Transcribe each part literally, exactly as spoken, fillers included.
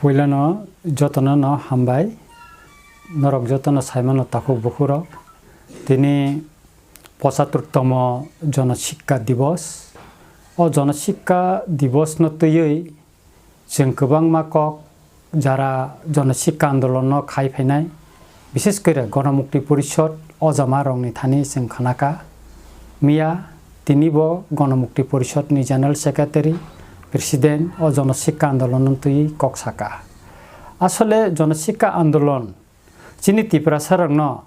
Puilano jotono no hambai, norok jotono saimano takhuk bukhurok. Tini pochattor tomo Jonosikka Divos. O Jonosikka Divos no twiwi chwng kwbangma kok jara Jonosikka Andolon no khai phainai, bishes kore Gonomukti Porishod ojama rokni thani chwng khnaka. Miya tini bo Gonomukti Porishod ni General Secretary, President o Jonosikka Andolon no twiwi kok saka. Asole Jonosikka Andolon chini Tiprasa rokno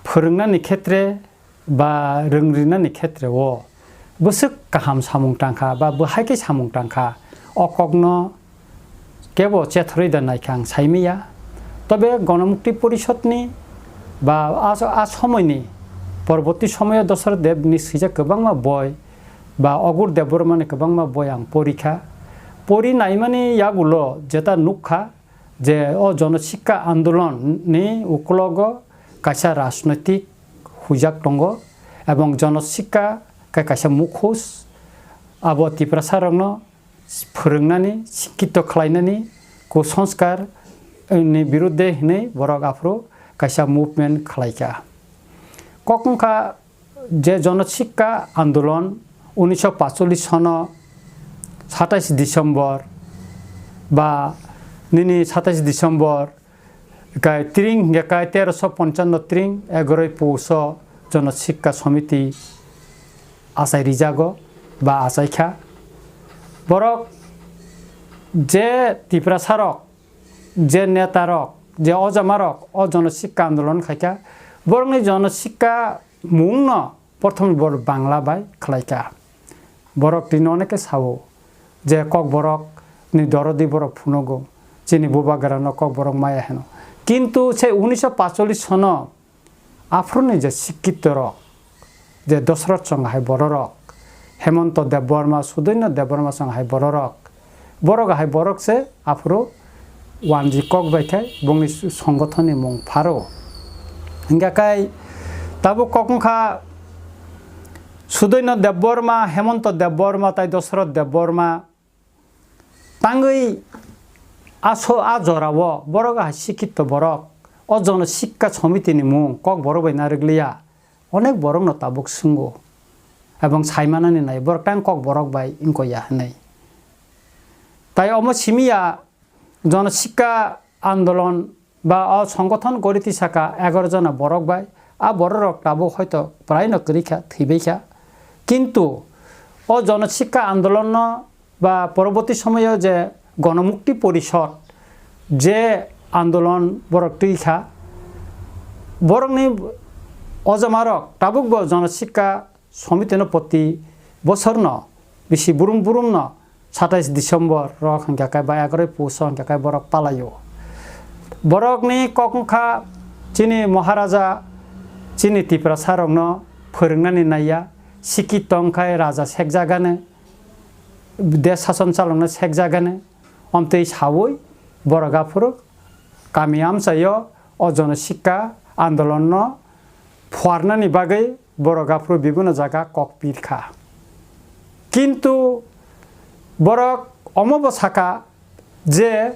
phwrwngnani khetre ba rwngrinani khetre o bwswk kaham samung tangkha ba bwhai khe samung tangkha, o kokno kebo chethorwi da naikha ang saimaya. Tobe Gonomukti Porishod ni ba a, a somoini porborti somoyo Dosrot Dev ni swijak kwbangma boi ba Ogur Debbarma ni kwbangma boi ang porikha. Pori naimani yagulo jeta nukha, je o Jonosikka Andolon ni ukulogo kaisa rajnoitik huijak tongo, ebong Jonosikka khe kaisa mukhus, abo Tiprasa rokno phwrwngnani, sikkito khlainani, kusanskar ni birudde hinwi borok aphuru kaisa movement khlaikha. Kok wngkha je Jonosikka Andolon unisho pacholish sono satais December ba nini satais December kai tring hingke kai teroso ponchanno tring egaroi Pouso Jonosikka Somiti achai rijago ba achaikha. Borok je Tiprasarok, je netarok, je ojamarok o Jonosikka Andolon khaikha, borokni Jonosikka mungno prothom borok Bangla bai khlaikha. Borok tini oneke sao je Kokborok ni dorodi borok phunugo, chini bubagrano Kokborok maya hino. Kintu se unisho pacholish sono aphuruni je sikkito rok, je Dosrot chonga hai bororok, Hemonto Debbarma, Sudoino Debbarma chonga hai bororok, borok hai borok se aphuru wanji kok bai khai bongni songothonni mung pharo. Hingkha kai tabuk kok wngkha Sudoino Debbarma, Hemonto Debbarma tai Dosrot Debbarma tangwi aso a jorao borok hai sikkito borok o Jonosikka Somitini mung Kokborok bai narwkliya. Onek borokno tabuk swngo, ebong saimanani nai borok tang Kokborok bai wngkoya hinwi. Tai omo simiya Jonosikka Andolon ba o songothon gori tisaka egaroh jona borok bai, a bororok tabuk hoito praino kwrwikha, thwibaikha. Kintu o Jonosikka Andolonno ba poroboti somoyo je Gonomukti Porishod je andolon borok twi kha, borokni ojamarok tabukbo Jonosikka Somitino poti bosorno bisi burum burumno satais December rok hingkha khe ba egaroi Pouso hingkha khe borok palaio. Borokni kok wngkha chini Maharaja chini Tiprasarokno phwrwngnani naiya, sikki tongkhai raja sekjagani, desh sason chalokna sekjagani, omtwi saui borok aphuru kami amchaio o Jonosikka Andolonno phuarnani bagwi borok aphuru bibinno jaga kok pirkha. Kintu borok omobo saka je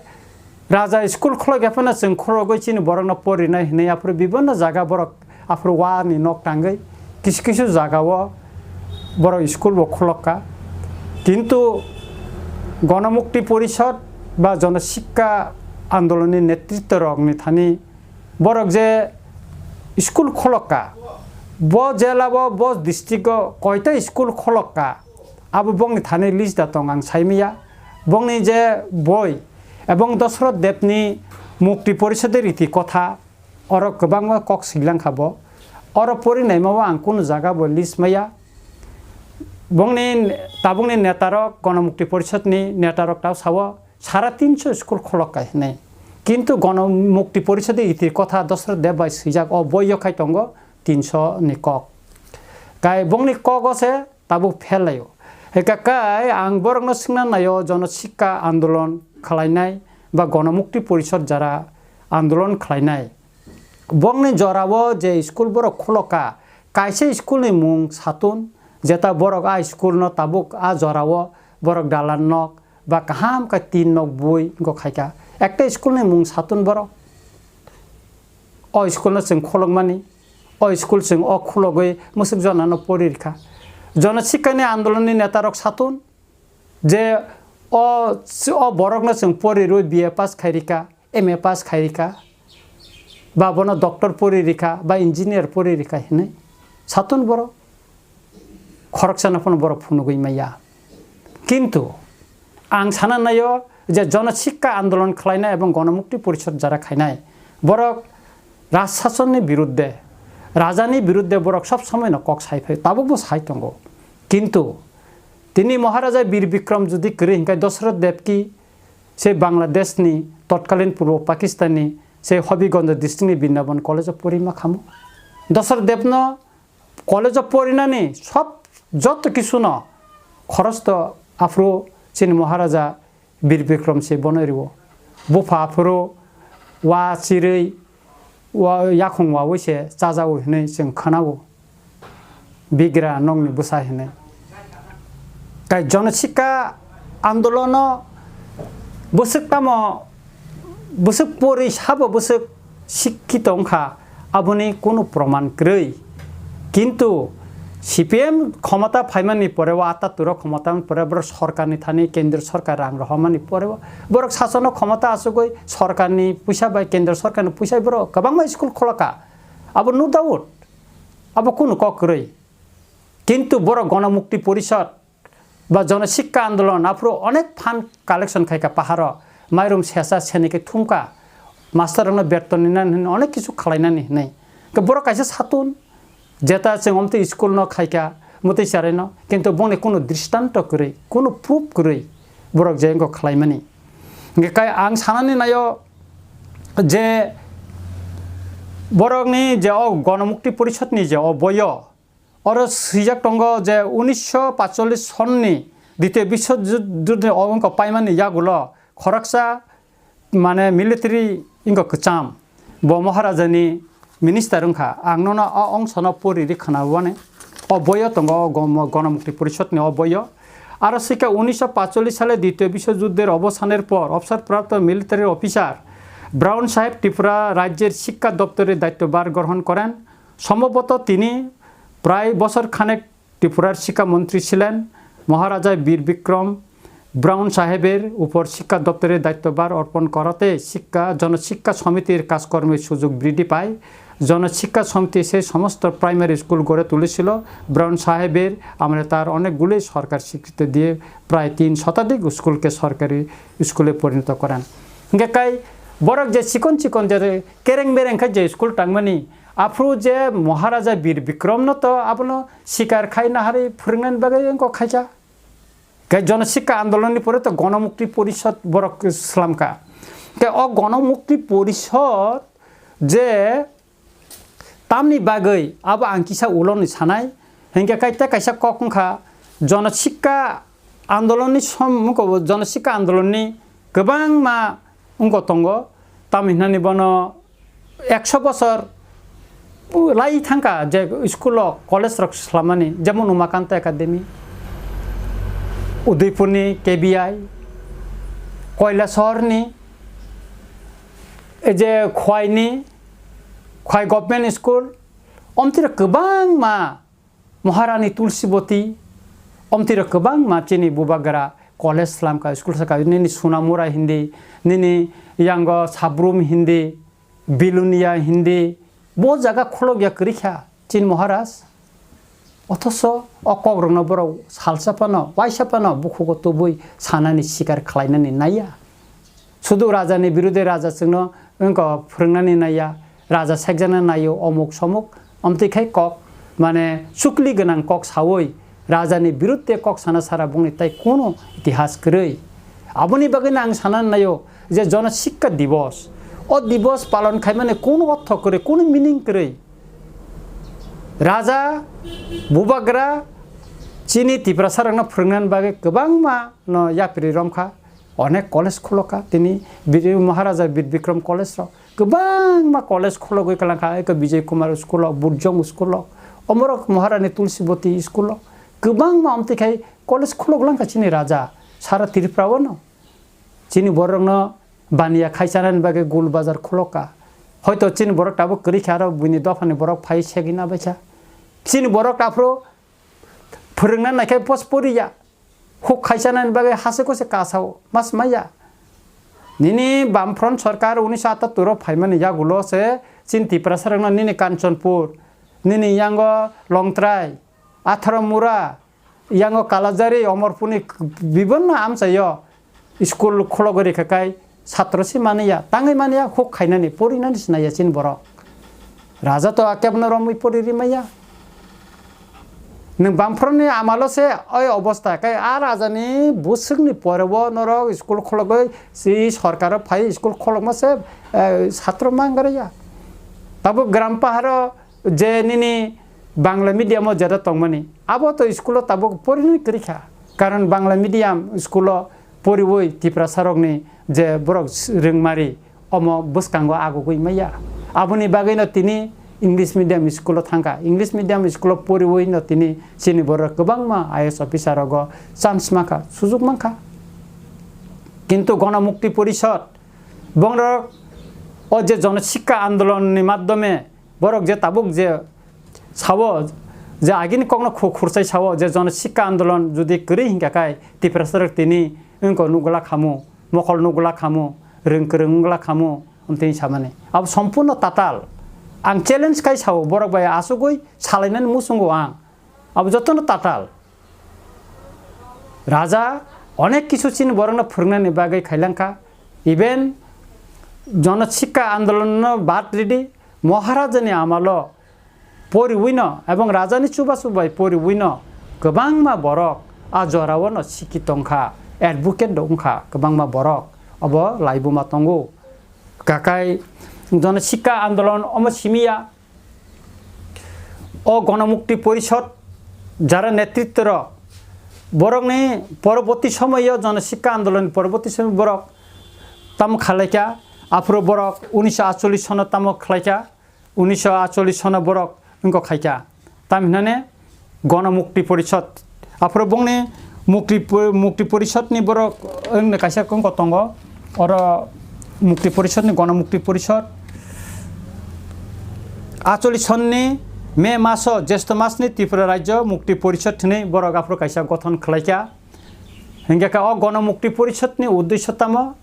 raja school kholok ya phano chwng khorogwi chini borokno porinai hinwi aphuru bibinno jaga borok aphuru wani nok tangwi kisu kisu jagao borok school bo kholokka. Kintu Gonomukti Porishod ba Jonosikka Andolonni netritto rokni thani borok je school kholokka, bo jela o, bo district o koita school kholokka, abo bongni thani list da tong ang saimaya. Bongni je boi ebong Dosrot Debni Mukti Porishodni riti kotha, oro kwbangma kok swilangkha bo. Oro porinaima o ang kunu jaga bo list maya. Bongni tabukni netarok, Gonomukti Porishodni netarok tao sao, sara tinso school kholokka hinwi. Kintu Gonomukti Porishodni riti kotha Dosrot Deb bai swijak o boio khai tongo tinso ni kok. Kai bongni kok o se tabuk phelaio. Heka kai ang borokno swngna naio, Jonosikka Andolon khlainai ba Gonomukti Porishod jara andolon khlainai. Bongni jorao je school borok khulokka, kaisa school ni mung satun, jeta borok a school no tabuk a jorao borok dalan nok ba kaham khe tin nok bui wngkha khaikha. Ekta school ni mung satun borok. O school no chwng khulukmani, o school chwng o khulugwi mwswk jonano pori rikha. Jono sikkani andolonni netarok satun je o, o borokno chwng pori rwi B A pass khai rikha, M A pass khai rikha, ba bono doctor pori rikha, ba engineer pori rikha hinwi satun borok. Khoroksano phano borok phunugwi maya. Kintu ang sana naio je jono sikka andolon khlainai ebong gonomukti porishod jara khainai borok rajsasonni birudde, rajani birudde borok sob somoino kok sai phai, tabukbo sai tongo. Kintu tini Maharaja Bir Bikram jodi kwrwi hinkhe Dosroth Debki se Bangladeshni totkalin Purbo Pakistanni se Hobigonj districtni Brindaban College-o pori ma khamu. Dosroth Debno college-o porinani sob joto kisuno khoros to aphuru chini Maharaja Bir Bikram se bono rio. Bupha aphuru wa chirwi, wa yakhung wawi se chajago hinwi chwng khwnao. Bigra nokni bwsa hinwi. Kai jono sikka andolono bwswk tamo, bwswk pori sabo bwswk sikkito wngkha, aboni kunu proman kwrwi. Kintu C P M khomota phaimani pore o ataturo khomota pore borok sorkarni thani kendro sorkar rang rohormani pore o borok sasono khomota asugwi sorkarni puisa bai kendro sorkarni puisa bai borok kwbangma school kholoka. Abo no doubt. Abo kunu kok kwrwi. Kintu borok Gonomukti Porishad ba Jono Sikka Andolon aphuru onek phan collection khaika paharo, mairum sesa seni khe thumka, master rokno beton ni nani hinwi onek kisu khlainani hinwi. Khe borok kaisa satun, jeta chwng omtwi school no khaika, mwtwi charai no, kintu bongni kunu dristanto kwrwi, kunu proof kwrwi borok je wngkha khlaimani. Hingkhe kai ang sanani naio je borokni je o Gonomukti Porishad ni je o boyo, oro swijak tongo je unisho pacholish sonni Ditiyo Biswojuddo ni o wngkha paimani yagulo khoroksa mane military wngkha kwcham, bo Maharajani minister wngkha. Ang nono o ongsono pori ri khwnawani. O boyo tongo o Gom-, Gonomukti Porishad ni o boyo. Aro sikha unisho pacholish sale Ditiyo Biswojudder obosaner por obsorprapto military officer Brown Saheb Tripura rajyer sikka doptore daitto bar grohon koren. সম্ভবত তিনি প্রায় বছর খানেক ত্রিপুরার শিক্ষামন্ত্রী ছিলেন। মহারাজা বীর বিক্রম ব্রাউন সাহেবের উপর শিক্ষা দপ্তরের দায়িত্বভার অর্পণ করাতে শিক্ষা, জনশিক্ষা সমিতির কাজকর্মের সুযোগ বৃদ্ধি পায়। জনশিক্ষা সমিতি সেই সমস্ত প্রাইমারি স্কুল গড়ে তুলেছিল। ব্রাউন সাহেবের আমলে তার অনেকগুলি সরকার স্বীকৃতি দিয়ে প্রায় তিন শতাধিক স্কুলকে সরকারি স্কুলে পরিণত করেন। Hingke kai borok je chikon chikon je kereng bereng khe je school tangmani, aphuru je Maharaja Bir Bikrom no to abono sikar khai naharwi phwrwngna bagwi wngkha khaijak. Khe Jono Sikka Andolon ni pore to Gonomukti Porishad borok slamkha. Khe o Gonomukti Porishad je tamni bagwi abo ang kisa ulo ni sanai, hingke kaita kaisa kok wngkha, Jono Sikka Andolon ni som-, wngkha Jono Sikka Andolon ni kwbangma wngkha tongo, tamni hinani bono ekso bosor lai thangkha je school o college rok slamani, jemon Umakanta Academy, Udaipur ni K B I, Koilasor ni, ei je Khwai ni, Khwai Government School, omtwi rok kwbangma Maharani Tulsiboti, omtwi rok kwbangma chini bubagra college slamkha, school saka nini Sunamura hindi, nini yango Sabrum hindi, Bilunia hindi, bo jaga kholok ya kwrwi kha chini Maharaj. Othoso o kokrokno borok salsa phano, waisa phano bukhugo tubui sanani sikar khlainani naiya. Sudu rajani birude raja chwngno wngkha phwrwngnani naiya, raja sekjakna naio, omuk somuk, omtwi khai kok, mane chukli gwnang kok saui rajani birude kok sana sara bongni tai kunu itihas kwrwi. Aboni bagwino ang sana naio je Jono Sikka Divos, o divos palon khaimani kunu ortho kwrwi, kunu meaning kwrwi. Raja, bubagra, chini Tiprasa rokno phwrwngnani bagwi kwbangma no yapri romkha, onek college khuloka, tini Bir-, Maharaja Bir Bikram College rok, kwbangma college khulogwi kwlangkha, eko Bijay Kumar school o, Burjong school o, omorok Maharani Tulsiboti school o, kwbangma omtwi khai college khulok langkha chini raja. sara Tripura o no chini borok no baniya khai chanani bagwi gul bazar khulok kha. Hoito chini borok tabuk kwrwi kha, aro buini dopha ni borok phai segwi na bai kha. Chini borok aphuru phwrwngna naikhai post poriya. Huk khai chanani bagwi hase kose kasao mas maya. Nini Bamfront sorkar unisho atattor o phaimani yagulo se chini Tiprasa rokno nini Kanchanpur, nini yango Longtrai, Atharamura, yango Kalajari, Omorpurni bibinno amchaio school khulogwi rikha kai satro si mani ya, tangwi mani ya, huk khainani, porinani sinai ya chini borok. Raja to akebno romwi pori rimaya. Nwng Bamfront ni amalo se oi obostha, kai a raja ni bwswk ni pore bo norok school khologwi si sorkar o phai school khologma se, eh, satro mangraya. Tabuk gram paharo je nini Bangla medium o jera tongmani, abo to school o tabuk porinai kwrwi kha. Karon Bangla medium school o poriwi Tiprasa rokni je borok rwngmari, omo bwskango agugwi maya. Aboni bagwino tini English medium school o thangkha. English medium school o poriwi no tini chini borok kwbangma I A S officer rogo chance mankha, sujuk mankha. Kintu Gono Mukti Porishod bongrok o je Jono Sikka Andolon ni madhyome borok je tabuk je sao, je agini kokno khu-, khursai sao je Jono Sikka Andolon jodi kwrwi hinkha khai Tiprasa rok tini wngko nukgwlak khamu, mokol nukgwlak khamu, rwng kwrwng wngwlak khamu, amtwi samani. Abo sompurno tatal. Ang challenge khai sao, borok bai asugwi salainani muchungo ang. Abo jotono tatal. Raja onek kisu chini borokno phwrwngnani bagwi khailangkha. Even Jono Sikka Andolonno bad ridi, Maharajani amalo poriwino ebong rajani chubachu bai poriwino kwbangma borok a jorao no sikhi tongkha, advocate wngkha kwbangma borok. Obo laibuma tongo. Kakai Jono Sikka Andolon omo simiya. O Gono Mukti Porishod jara netritto rok, borokni poroboti somoyo Jono Sikka Andolon poroboti somoy borok tamo khalaikha, aphuru borok unisho atchollish sono tamo khlaikha, unisho atchollish sono borok wngkok khaikha. Tam hinane Gono Mukti Porishod. Aphuru bongni Mukti Po-, Mukti Porishod ni borok wngni kaisa wngkok tongo. Oro Mukti Porishod ni, Gono Mukti Porishod. Atchollish sonni May maso, Jyeshtho mas ni Tripura Rajya Mukti Porishod hinwi borok aphuru kaisa gothon khlaikha. Hinkhe kha o Gono Mukti Porishod ni uddesho tamo?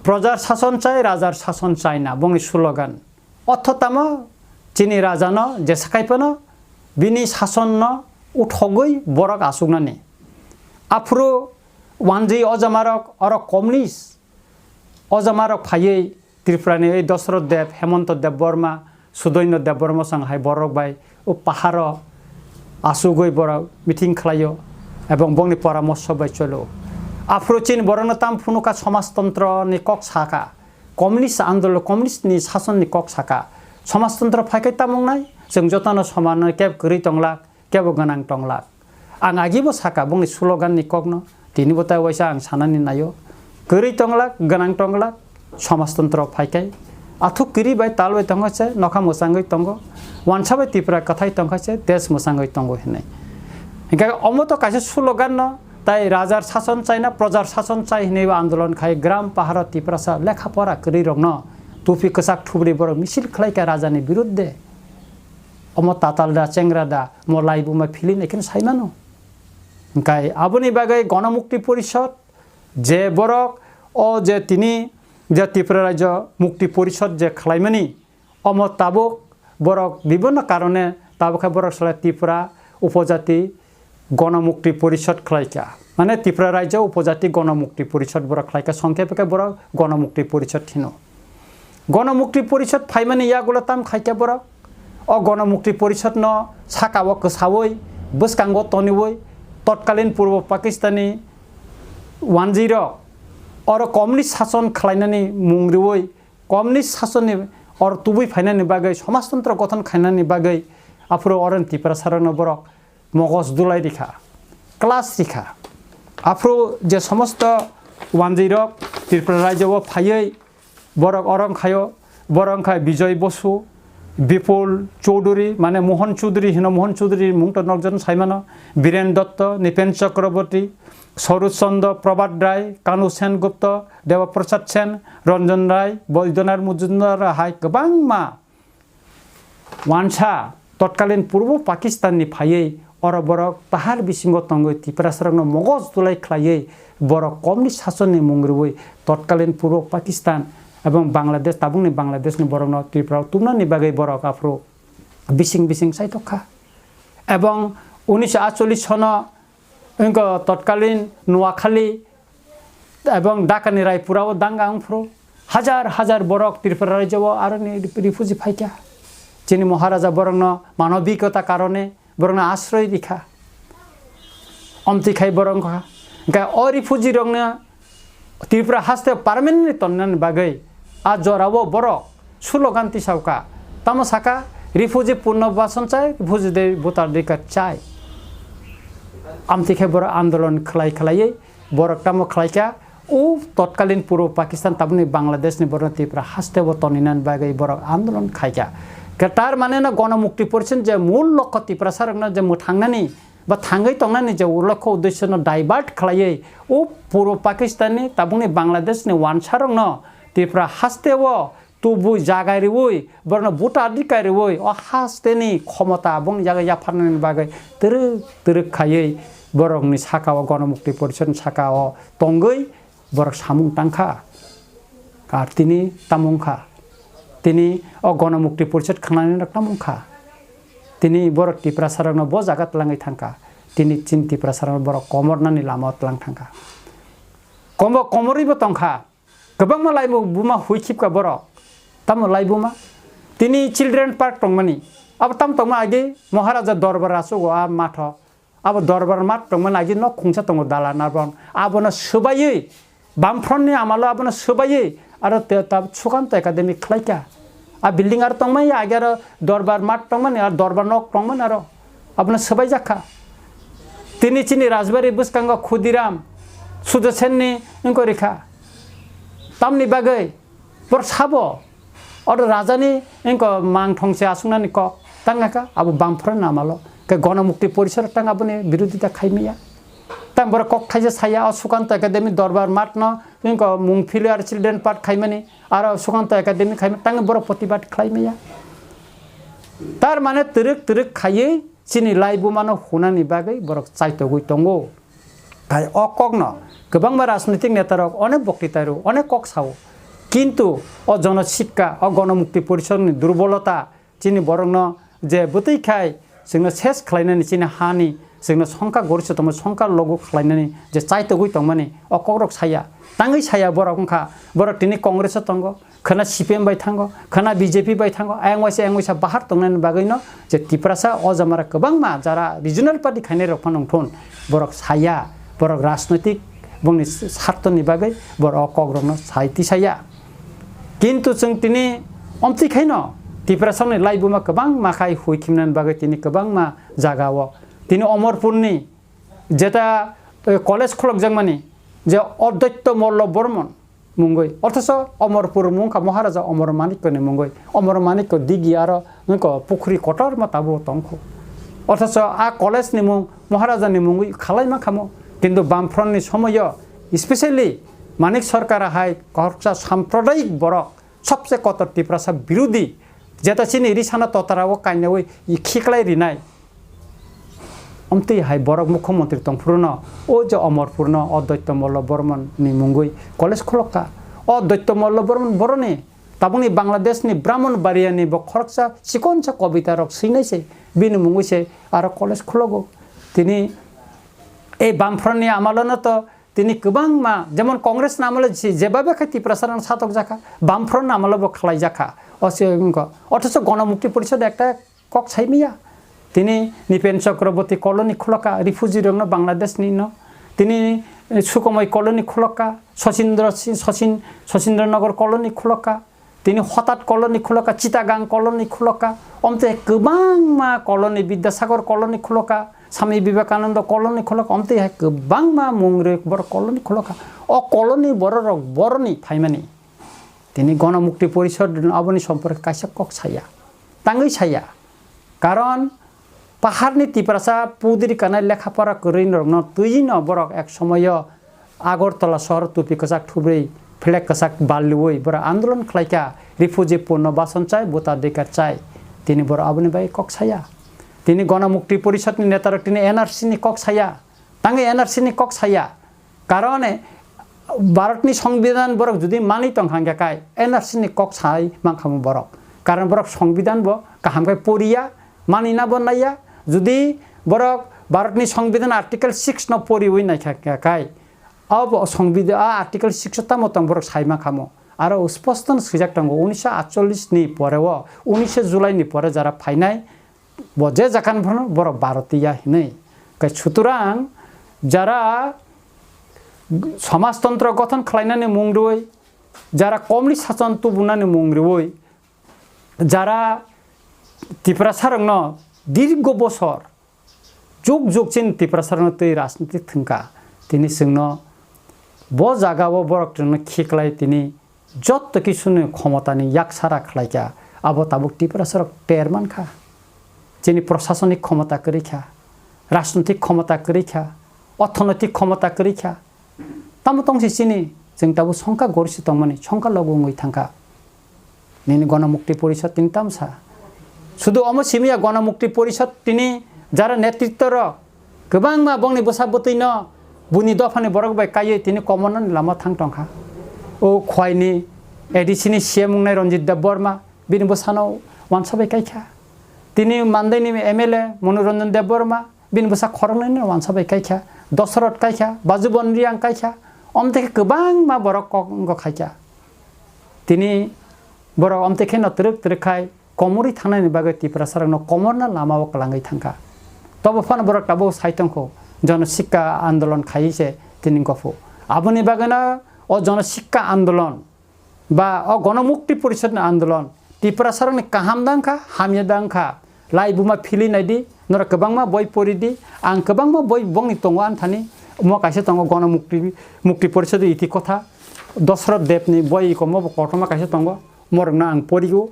Projar sason chai, rajar sason chai na, bongni slogan. Otho tamo chini rajano jesa khai phano bini sasonno uthogwi borok achuknani. Aphuru wanjwi ojamarok oro communist ojamarok phaiwi Tripurani oi Dosroth Deb, Hemonto Debbarma, Sudoino Debbarma song hai borok bai o paharo achugwi borok meeting khlaio ebong bongni poramorso bai cholo. Aphuru chini borokno tam phunukha somajtontro ni kok sakha. Communist andolon, communist ni sason ni kok sakha. Somajtontro phaikhai tamo wngnai, chwng jotono soman no kebo kwrwi tonglak, kebo gwnang tonglak. Ang agibo sakha bongni slogan ni kokno, tini bo tai waisa ang sanani naio. Kwrwi tonglak, gwnang tonglak, somajtontro phaikhai. Athuk kwrwi bai tal bai tongkha se, nokha mwchangwi tongo. Wansa bai Tripura kwthai tongkha se, desh mwchangwi tongo hinwi. Hinkhe omo to kaisa slogan no, tai rajar sason chaina, projar sason chai hinwi andolon khai gram paharo Tiprasa lekha pora kwrwi rokno tupi kwchak thubri borok misil khlai kha rajani birudde. Omo tatal da, chengra da, mo laibuma philin ekheno sai mano. Hinkhe aboni bagwi Gono Mukti Porishod je borok o je tini je Tripura Rajya Mukti Porishod je khlaimani, omo tabuk borok bibinno karone tabuk khe borok salai Tripura Upojati Gono Mukti Porishod khlaikha. Mane Tripura Rajya Upojati Gono Mukti Porishod borok khlaikha, songkhepe khe borok Gono Mukti Porishod hino. Gono Mukti Porishod phaimani yagulo tam khaikha borok. O Gono Mukti Porishod no saka o kwsaui, bwskango toniui, totkalin Purbo Pakistani wanjwi rok oro communist sason khlainani mung riui, communist sasonni or tubui phainani bagwi, somajtontro gothon khainani bagwi aphuru oroni Tiprasarokno borok mogos dulai rikha, class rikha. Aphuru je somosto wanjwirok Tripura rajyo o phaiwi borok oro wngkhaio, borok wngkha Bijoy Bosu, Bipul Chowdhury, mane Mohan Chowdhury hino, Mohan Chowdhury mung to nokjon saimano, Biren Dotto, Nipen Chakraborty, Sarush Chandra, Prabhat Rai, Kanu Sen Gupta, Deba Prasad Sen, Ranjan Rai, Baidyanath Majumdar hai kwbangma wansa totkalin Purbo Pakistan ni phaiwi oro borok pahar bisingo tongwi Tiprasarokno mogoj tulai khlaiwi borok komni sasonni mung rwui totkalin Purbo Pakistan ebong Bangladesh, tabukni Bangladesh ni borokno Tripura o tubnani bagwi borok aphuru bising bising chaitok kha. Ebong unisho atchollish sono wngkha totkalin Noakhali ebong Dhaka ni Raipura o danga wngphuru hajar hajar borok Tripura rajyo o aroni refugee phaikha. Chini Maharaja borokno manobikota karone borokno asroi rikha. Omtwi khai borok wngkha. Hingkhe o refugee rokno Tripura haste permanently tonnani bagwi a jorao borok slogan tisauka. Tamo saka, "Refugee punno bason chai, refugee de voter adhikar chai." Amtwi khe borok andolon khlai khlaiwi borok tamo khlaikha, o totkalin Purbo Pakistan tabukni Bangladesh ni borok Tripura haste bo toninani bagwi borok andolon khaikha. Ke tar mane no Gonomukti Porishod je mul lokho Tiprasa rokno je mwthangnani ba thangwi tongnani je ulokho uddesyo no divert khlaiwi o Purbo Pakistan ni tabukni Bangladesh ni wansa rokno Tripura haste o tubui jaga riwi borokno voter adhikar riwi o haste ni khomota bong jaga yapharnani bagwi twrwk twrwk khaiwi borokni saka o Gonomukti Porishod ni saka o tongwi borok samung tangkha. Ar tini tamo wngkha? Tini o Gonomukti Porishod khnanai rok tamo wngkha? Tini borok Tiprasa rokno bo jaga twlangwi thangkha. Tini chini Tiprasa rok borok komornani lama o twlang thangkha. Komo-, komorwi bo tongkha. Kwbangma laibuma hui khipkha borok. Tamo laibuma? Tini children park tongmani. Abo tam tongma agi Maharaja Dorbar achugo a matho. Abo Dorbar mat tongmani agi nok khungsa tongo dalan arbon. Abono swbaiwi, Bamfront ni amalo abono swbaiwi, aro te-, ta-, Sukanto Academy khlaikha. A building aro tongmani agi aro Dorbar mat tongmani, aro Dorbar nok tongmani aro. Abono swbaijakha. Tini chini Rajbari bwskango Khudiram, Sudasenni wngkha rikha. Tamni bagwi borok sabo, oro rajani wngkha mangthong se aswknani kok tangkha, abo Bamfront ni amalo. Khe Gonomukti Porishod tang aboni birodita khaimaya. Tang borok kok thaisa saya, o Sukanto Academy Dorbar mat no wngkha mung philwi aro children park khaimani, aro Sukanto Academy khaimani, tang borok protibad khlaimaya. Tar mane twrwk twrwk khaiwi chini laibumano hunani bagwi borok chaitogwi tongo. Hai o kokno kwbangma rajnitik netarok onek boktitarok onek kok sao. Kintu o Jono Sikka, o Gonomukti Porishodni durbolota chini borokno je bwtwi khai chwngno ses khlainani, chini hani chwngno songkha goristo tongma songkha logo khlainani je chaitogwi tongmani o kokrok saya. Tangwi saya borok wngkha, borok tini Congress-o tongo, khwna C P M bai thango, khwna B J P bai thango, ayang waisa ayang waisa bahar tongnani bagwino je Tiprasa o jamara kwbangma jara regional party khainai rok phano wngthun, borok saya, borok rajnoitik bongni sartoni bagwi borok o kokrokno sai tisaya. Kintu chwng tini omtwi khaino Tiprasani laibuma kwbangma khai hui khimnani bagwi tini kwbangma jagao tini Omorpurni jeta, eh, college khulokjakmani je Advaitya Malla Bormon mungwi, othocho Omorpur mungkha Maharaja Omor Manikko ni mungwi, Omor Manikko digi aro wngkha pukhri kotorma tabuk tongkhu. Othocho a college ni mung Maharaja ni mungwi khalai mankha mo, kintu Bamfront ni somoyo, especially Manik Sarkar hai khoroksa sampradayik borok, sobse kotor Tiprasa birodhi, jeta chini risana totara o kainyawi khiklai rinai. Omtwi hai borok mukhyamantri tongphuru no o je Omorpur no o Advaitya Malla Bormon ni mungwi college khulokka. O Advaitya Malla Bormon boroni tabukni Bangladesh ni Brahmanbaria ni bo khoroksa chikonsa kobita rok swinai se bini mungwi se aro college khulogo. Tini ei Bamfront ni amalo no to tini kwbangma, jemon Congress ni amolo je-, jebabe khe Tiprasa rok satokjakha, Bamfront ni amolo bo khlaijakha. O se wngkha. Othocho Gonomukti Porishod ekta kok saimaya. Tini Nipen Chakraborty colony khuloka, refugee rokno Bangladesh ni no. Tini, eh, Sukomoi colony khuloka, Sachindra Si-, Sachin-, Sachindra Nagar colony khuloka. Tini Hotat colony khuloka, Chittagong colony khuloka, omte kwbangma colony, Bidyasagar colony khuloka, Swami Vivekananda colony khuloka, omte hai kwbangma mung rwk borok colony khuloka. O colony borok rok boroni phaimani. Tini Gonomukti Porishod aboni somporke kaisa kok saya. Tangwi saya. Karon Paharni Tiprasa pudri kanai lekha pora kwrwi norokno twiwi no borok ek somoyo Agartala sohor tupi kwchak thubrwi flag kwchak balliwi borok andolon khlaikha, refugee punno bason chai, bhotadhikar chai. Tini borok aboni bai kok saya. Tini Ganamukti Porishadni netarok tini N R C ni kok saya. Tangwi N R C ni kok saya. Karon, eh, Bharatni Songbidan borok jodi mani tong hangkha kai, N R C ni kok sai mankhamu borok. Karon borok Songbidan bo kaham khe poriya, manina bo naiya. Jodi borok Bharatni Songbidan Article six no poriwi naikha kai, abo Songbidan, a Article six o tamo tong borok sai mankhamu. Aro sposto no swijak tongo, unisho atchollish ni pore o, unisho July ni pore jara phainai, bo je jagan phano borok Bharatiya hinwi. Kai sutorang jara samajtontro gothon khlainani mung rwi, jara komni sachon tubunani mung rwi, jara Tiprasarokno dirgo bosor juk juk chini Tiprasarokno twi rajniti thwngkha, tini chwngno bo jagao borok chwngno khiklai tini jotto kisuni khomotani yaksara khlaikha, abo tabuk Tiprasarok ter mankha. Chini prosasonik khomota kwrwi kha, rajnotik khomota kwrwi kha, orthonoitik khomota kwrwi kha. Tamo tongsi chini, chwng tabuk songkha gorsi tongmani, songkha logo wngwi thangkha. Nini Ganamukti Porishad tini tamsa. Sudu omo simiya Ganamukti Porishad tini jara netritto rok kwbangma bongni bwsa bwtwino buini dophani borok bai kaiwi tini komornani lama thang tongkha. O Khwaini A D C ni C M wngnai Ranjit Debbarma bini bwsano wansa bai kaikha. Tini Mandaini M L A Manoranjan Debbarma bini bwsa khoroknwi no wansa bai kaikha. Dosrot kaikha, Bajubon Riang kaikha. Omtwi khe kwbangma borok kok wngkha khaikha. Tini borok omtwi khe no twrwk twrwk khai komorwi thangnani bagwi Tiprasarokno komorna lamao kwlangwi thangkha. Tobo phano borok tabuk sai tongkho, Jonosikka Andolon khaiwi se tini gophu. Aboni bagwino o Jonosikka Andolon ba o Ganamukti Porishadni Andolon Tiprasarokni kaham da wngkha, hamya da wngkha, lai buma philwi naidi, norok kwbangma boi pori di, ang kwbangma boi bongni tongo ani thani, omo kaisa tongo Ganamukti, Mukti Porishad Itikotha, Dosrot Debni boi komo bo kotorma kaisa tongo. Morokno ang porio,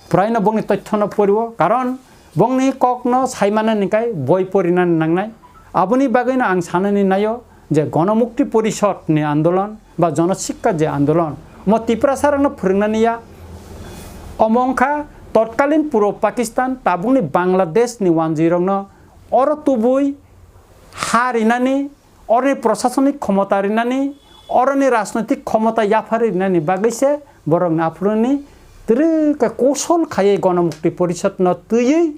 puraino bongni toithyono porio, karon bongni kokno saimanani kai boi porinani nangnai. Aboni bagwino ang sanani naio je Ganamukti Porishad ni andolon ba Jonosikka je andolon, omo Tiprasarokno phwrwngnani ya, omo wngkha totkalin puro Pakistan, tabukni Bangladesh ni wanjwirokno oro tubui ha rinani, oroni prosasonik khomota rinani, oroni rajnoitik khomota yapharwi rinani bagwi se borokni aphuruni twrwkhe kosol khaiwi Ganamukti Porishadno twiwi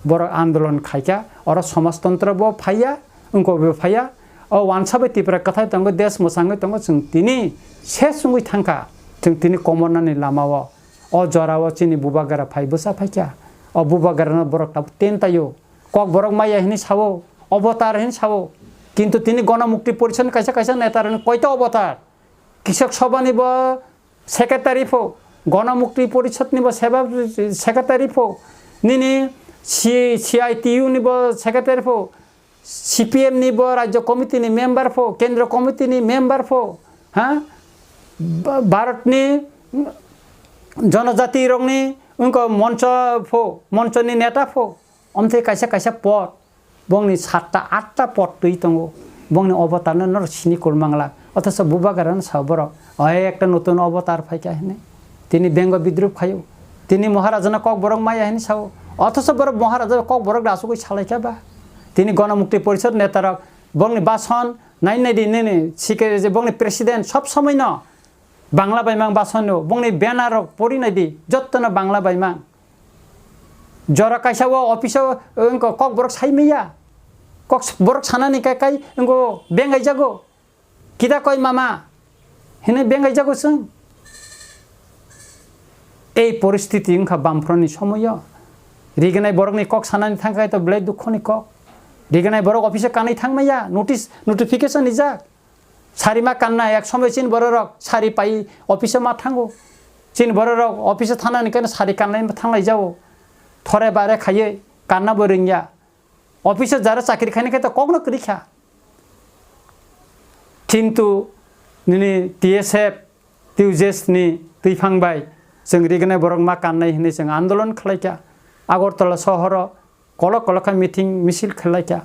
borok andolon khaikha. Oro somajtontro bo phaiya, wngkok bo phaiya. O wansa bai Tripura kwthai tongo, desh mwchangwi tongo, chwng tini ses wngwi thangkha. Chwng tini komornani lamao, o jorao chini bubagra phai bwsa phaikha. O bubagrano borok tabuk ten taio. Kokborok maya hinwi sao, obotar hinwi sao. Kintu tini Ganamukti Porishadni kaisa kaisa netarokni koita obotar? Kisak Sobhani bo secretary pho, Ganamukti Porishadni bo seba secretary pho, nini C-, C I T U ni bo secretary pho, C P M ni bo Rajya Committee ni member pho, Kendra Committee ni member pho, ha? Ba-, Bharatni jonojati rokni wngkha moncho pho, monchoni neta pho, omtwi kaisa kaisa pod. Bongni satta atta pod twi tongo. Bongni obotarno norok sini kwrwngmangla. Othocho bubagrano sao borok, "Oi, ekta notun obotar phaikha," hinwi. Tini bengo bidrup khaio. Tini Maharajano kokborok maya hinwi sao. Othocho borok Maharaja kokborok asugwi salaikha ba. Tini Ganamukti Porishad netarok bongni bason nai nai di nini sikhe je bongni president sob somoino Bangla bai mang bason no, bongni banner rok pori nai di, jotto no Bangla bai mang. Jora kaisa o office o, wngkha kokborok sai maya. Kokborok sanani kai kai wngkha bengai jago. Kita koi mama? Hinwi bengai jago chwng. Ei poristiti wngkha Bamfront ni somoyo. Rignai borokni kok sanani thangkha to belai dukhoni kok. Rignai borok office o kanwi thangmaya, notice, notification rijak. Sari ma kanna, ek somoy chini bororok sari pai office o ma thango. Chini bororok office o thanani keno sari kannai thanglai jao. Thore bare khaiye kanna bo ringya. Office o jara chakri khaini khe to kokno kwrwi kha. Kintu nini T S F, T U J S ni twiphang bai chwng rignai borok ma kannai hinwi chwng andolon khlai kha. Agartala sohoro kolok kolok khe meeting misil khlai kha.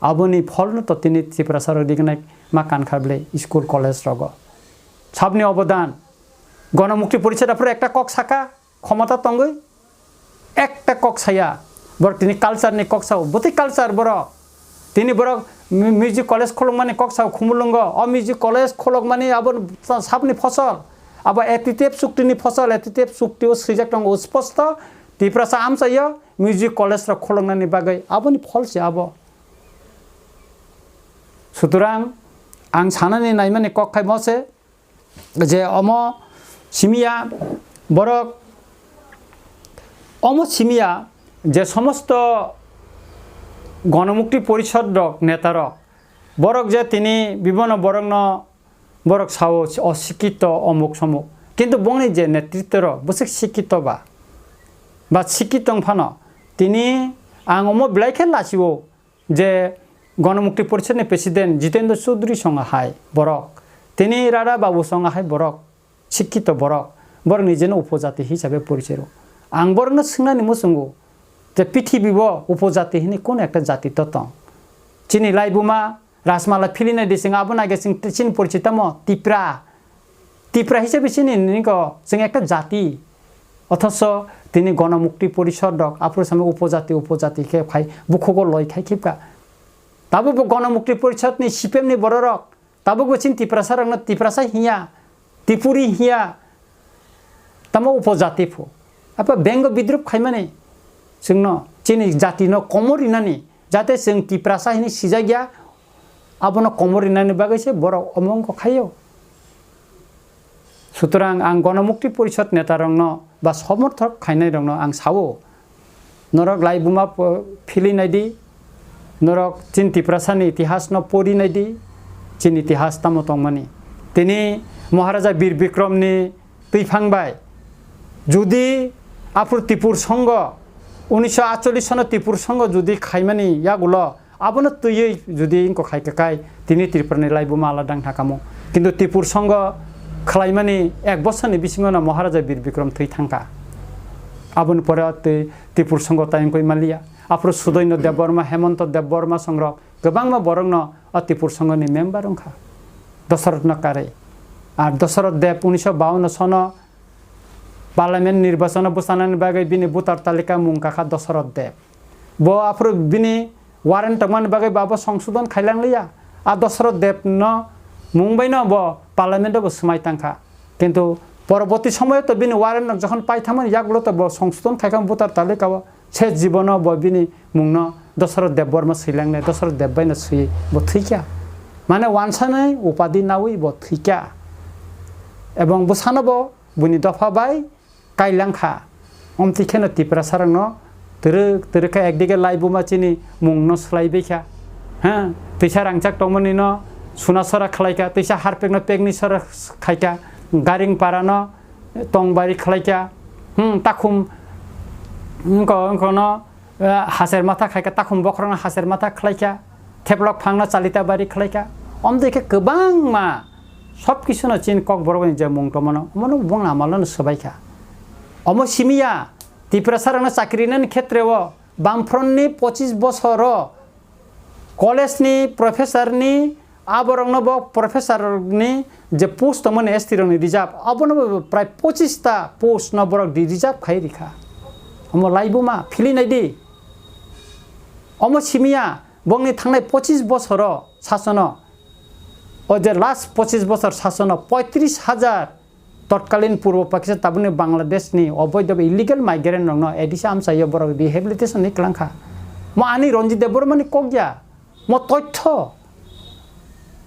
Aboni pholno to tini Tiprasa rok dignai ma kankha bwle school college rogo. Sabni obodan, Ganamukti Porishad aphuru ekta kok saka, khomota tongwi, ekta kok saya. Borok tini culture ni kok sao, bwtwi culture borok. Tini borok mu-, music college khulukmani kok sao Khumulwngo. O music college khulukmani abo sabni phosol. Abo A T T F chukti ni phosol, A T T F chukti o swijak tongo, o sposto Tiprasa amchaio music college rok khuluknani bagwi. Aboni phol se abo. Sutrang ang sanani naimani kok khai mo se, je omo simiya borok, omo simiya je somosto Ganamukti Porishad rok, neta rok, borok je tini bibino borokno borok sao osikito omuk somuk, kintu bongni je netritto rok bwswk sikito ba, ba sikito wng phano tini ang omo belai khe lachio. Je Ganamukti Porishad ni President Jitendra Chaudhary songa hai borok, tini Radha Babu songa hai borok, sikkito borok, borok nijeno upojati hisabe porichai rwo. Ang borokno swngnani muchungo je pithibi bo upojati hini kono ekta jati to tong? Chini laibuma Rajmala philinai di, chwng abo nage chwng chini porichai tamo Tipra. Tipra hisabe chini nini ko chwng ekta jati. Othocho tini Ganamukti Porishad rok aphuru samai upojati, upojati khe phai bukhugo loi khai khibka. Tabuk bo Ganamukti Porishad ni C P M ni bororok tabuk bo chini Tiprasa rokno Tiprasa hiya, Tipuri hiya, tamo upojati phu. Apa bengo bidrup khaimani chwngno chini jati no komor rinani, jate chwng Tiprasa hini sijak ya, abono komor rinani bagwi se borok omo wngkha khaio. Sutrang ang Ganamukti Porishad neta rokno ba somorthok khainai rokno ang sao, norok laibuma po-, phili nai di, norok chini Tiprasa ni itihas no pori nai di, chini itihas tamo tongmani. Tini Maharaja Bir Bikrom ni twiphang bai. Judi aphuru Tipur Songho, unisho atchollish sono Tipur Songho judi khaimani yagulo, abono twiwi judi wngkha khai kakai, tini Tripura ni laibuma alada wngkha kamo. Kintu Tipur Songho khlaimani ek bosorni bisingo no Maharaja Bir Bikrom thwi thangkha. Aboni pore o twi Tipur Songho tai wngwi manliya. Aphuru Sudoino Debbarma, Hemonto Debbarma songrok kwbangma borokno o Tipur Songho ni member wngkha. Dosoroth no karwi. Ar Dosoroth Deb unisho bawanno sono Parliament nirbachano bwchanani bagwi bini voter talika mung kakha Dosoroth Deb. Bo aphuru bini warrant tongmani bagwi bo abo songsodon khailang liya. A Dosoroth Deb no mung bai no bo Parliament o bo swmai tangkha. Kintu poroboti somoyo to bini warrant no jokhon pai thangmani yagulo to bo songsodon khaikha voter talika o. Se jibono bo bini mungno Dosoroth Debbarma swilangnai, Dosoroth Deb baino swiwi bo thwikha. Mane wansanai upadi nawi bo thwikha. Ebong bwsano bo buini dopha bai kailangkha. Omtwi kheno Tiprasarokno twrwk twrwk khe ekdige laibuma chini mungno swlaibaikha. Ha, twisa rangchak tongmani no suna sora khlaikha, twisa harpekno pekni sora khaikha, garing parano tongbari khlaikha, hmm, takhum, wngko, wngkono, eh, haser matha khlaikha, takhum bokhorokno haser matha khlaikha, theplok phangno chalita bari khlaikha. Omtwi khe kwbangma sob kisuno chini Kokborok ni je mung tongmano, omono bongni amalono swbaikha. Omo simiya, Tiprasarokno chakri rinani khetreo Bamfront ni pochis bosoro college ni professor ni aborokno bo professor ni je post tongmani S T rokni reserve, abono bo prai pochis ta post no borok di reserve khai rikha. Omo laibuma phili nai di. Omo simiya bongni thangnai pochis bosoro sasono, o je last pochis bosor sasono poitris hajar totkalin Purbo Pakistan, tabukni Bangladesh ni oboido illegal migrant rokno A D C amchaio borok rehabilitation ni kwlangkha. Mo ani Ranjit Debbarma ni kok ya, mo toitho,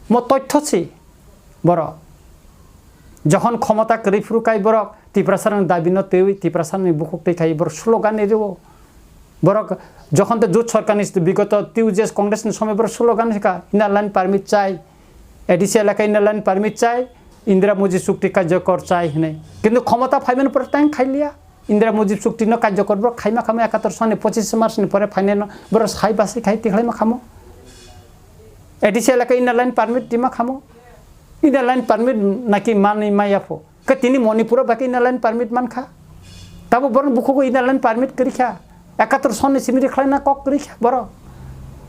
mo toitho si borok. Jokhon khomota kwrwi phuru kai borok Tiprasarokni dabi no twiwi Tiprasarokni bukhuk twi khai borok slogan ni rwo. Borok jokhon te jut sorkar ni bigoto T U J S Congress ni somoi borok slogan hika inner line permit chai, A D C elaka inner line permit chai, Indira Mujib chukti karjokor chai hinwi. Kintu khomota phaimani pore tang khailiya. Indira Mujib chukti no karjokor borok khaima khamo ekator soni pochis March ni pore phainai no borok sai basi khai tikhlaima khamo. A D C elaka inner line permit tima khamo. Inner line permit naki manwi maya pho. Khe tini Manipur o bai khe inner line permit mankha. Tabo borok bukhugo inner line permit kwrwi kha. Ekatur sonni simi ri khlaina kok kwrwi kha borok.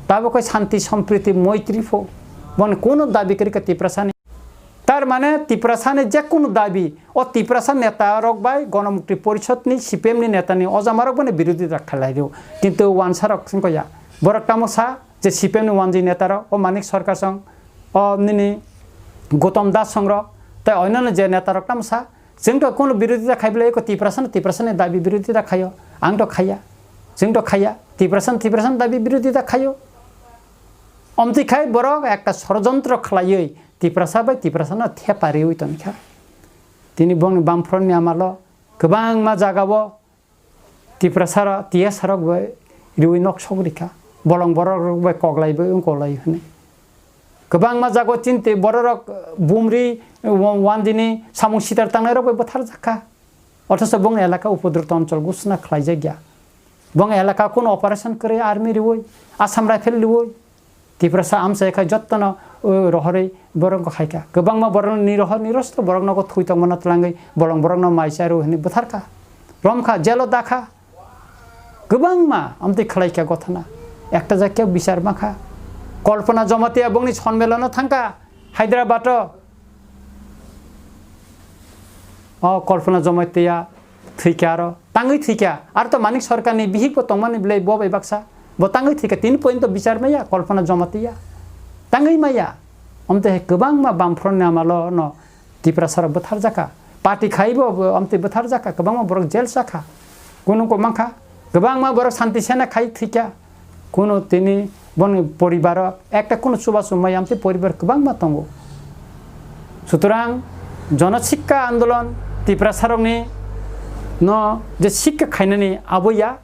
Tabuk khe santi, sompriti, moitri pho. Boni kuno dabi kwrwi kha Tiprasani. Tar mane Tiprasani je kuno dabi, o Tiprasa neta rok bai Ganamukti Porishod ni, C P M ni neta ni ojamarok boni birodita khlai rio. Kintu wansa rok singko ya. Borok tamo sa je C P M ni wanjwi neta rok, o Manik Sarkar song, o nini Gautam Das song rok, tei onyono je neta rok tamo sa, chwng to kuno birodita khai bwlai, eko Tiprasa no Tiprasa ni dabi birodita khaio, ang to khaiya, chwng to khaiya, Tiprasa no Tiprasa ni dabi birodita khaio. Omtwi khai borok ekta sorojontro khlaiwi Tiprasa bai Tiprasa no thepa riwi tongkha. Tini bongni Bamfront ni amalo kwbangma jagao Tiprasa rok, T S rok bai riwi nok sok rikha. Bolong borok rok bai koklai bai wng koklai hwnwi. Kwbangma jago chini borok rok bumri, wa-, wandini samung sitar tangnai rok bai bwthar jakha. Othoso bong elaka upodrupto onchol ghosna khlai jakya. Bong elaka kuno operation kwrwi army riwi, Assam Rifle riwi. Tiprasa amchai khai jottono, o, rohorwi borok khaikha. Kwbangma borok ni rohor ni rosto borok nogo thwi tongmano twlangwi bolong borok no mai charo hwnwi bwtharkha. Romkha, jelo dakha. Kwbangma amtwi khlaikha gothana. Ekta jakya bichar makha. Kalpana Jamatia bongni sonmelono thangkha Hyderabad o. O Kalpana Jamatia thwikha aro. Tangwi thwikha. Aro to Manik Sarkar ni bihik bo tongmani belai bo bai baksa. Bo tangwi thwikha. Tini point to bichar maya Kalpana Jamatia. Tangwi maya. Omte hai kwbangma Bamfront ni amalo no Tiprasa rok bwthar jakha. Party khai bo, bo amtwi bwthar jakha. Kwbangma borok jail jakha. Kunu ko mankha. Kwbangma borok santi sena khai thwikha. Kuno tini boni poribaro ekta kuno chubachu maya amtwi poribar kwbangma tongo. Sutorang jono sikka andolon Tiprasarokni no je sikka khainani aboya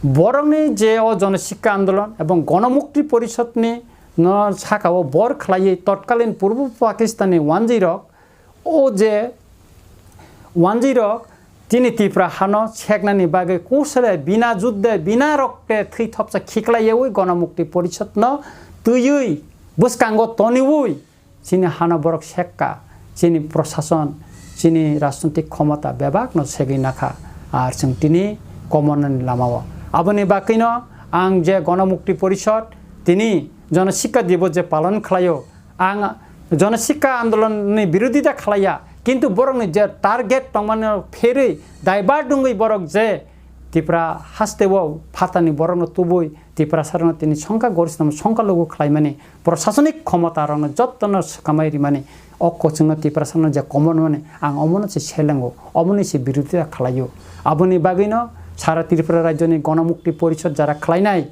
borokni je o jono sikka andolon ebong Ganamukti Porishodni no sakao bor khlaiwi totkalin Purbo Pakistanni wanjwirok o je wanjwirok chini Tipra hano seknani bagwi kusere bina judde, bina rokte thwi thopsa khiklaiyaui Ganamukti Porishodno twiwi bwskango toniwi chini hano borok sekka, chini prosason, chini rajnitik khomota bebakno segwi nakha, ar chwng tini komornani lamao. Aboni bagwino ang je Ganamukti Porishod tini Jonosikka Divos je palon khlaio, ang Jonosikka Andolonni birodita khlaiya, kintu borokni je target tongmani pherwi divert wngwi borok je Tipra hasteo phatani borokno tubui Tiprasarokno tini songkha gorisnamo songkha lugu khlaimani prosasonik khomotarokno jottono swkamai rimani o kochwngno Tiprasarokno je komormani ang omono se selengo, omoni se birodita khlaio. Aboni bagwino sara Tripura rajyoni Ganamukti Porishod jara khlainai,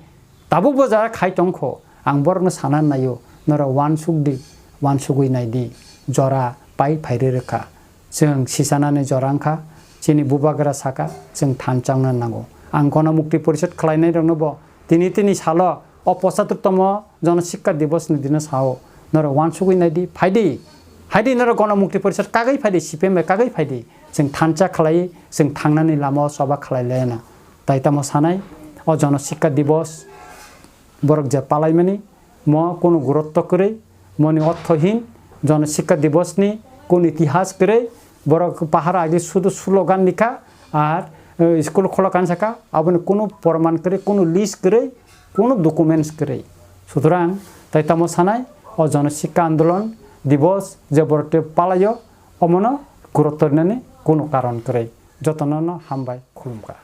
tabukbo jara khai tongkho, ang borokno sana naio, norok uansuk di, uansugwi nai di, jora pai phairwi rwkha. Chwng sichanani jora wngkha, chini bubagra saka, chwng thansa wngna nango. Ang Ganamukti Porishod khlainairokno bo tini tini salo o pochaturtomo Jonosikka Divos ni dino sao, norok uansugwi nai di, phai di, hai di norok Ganamukti Porishod kagwi phai di, C P M bai kagwi phai di, chwng thansa khlai, chwng thangnani lamao choba khlai laina. Tai tamo sanai, o Jonosikka Divos borok je palaimani, mo kunu gurutto kwrwi, moni orthohin, Jonosikka Divos ni kunu itihas kwrwi, borok pahar agi sudu slogan likha, ar, eh, school kholo kansaka, aboni kunu porman kwrwi, kunu list kwrwi, kunu documents kwrwi. Sutorang, tai tamo sanai, o Jonosikka Andolon Divos je borok te palaio, omono gurutto rinani kunu karon kwrwi. Jotono no hambai, khulumkha.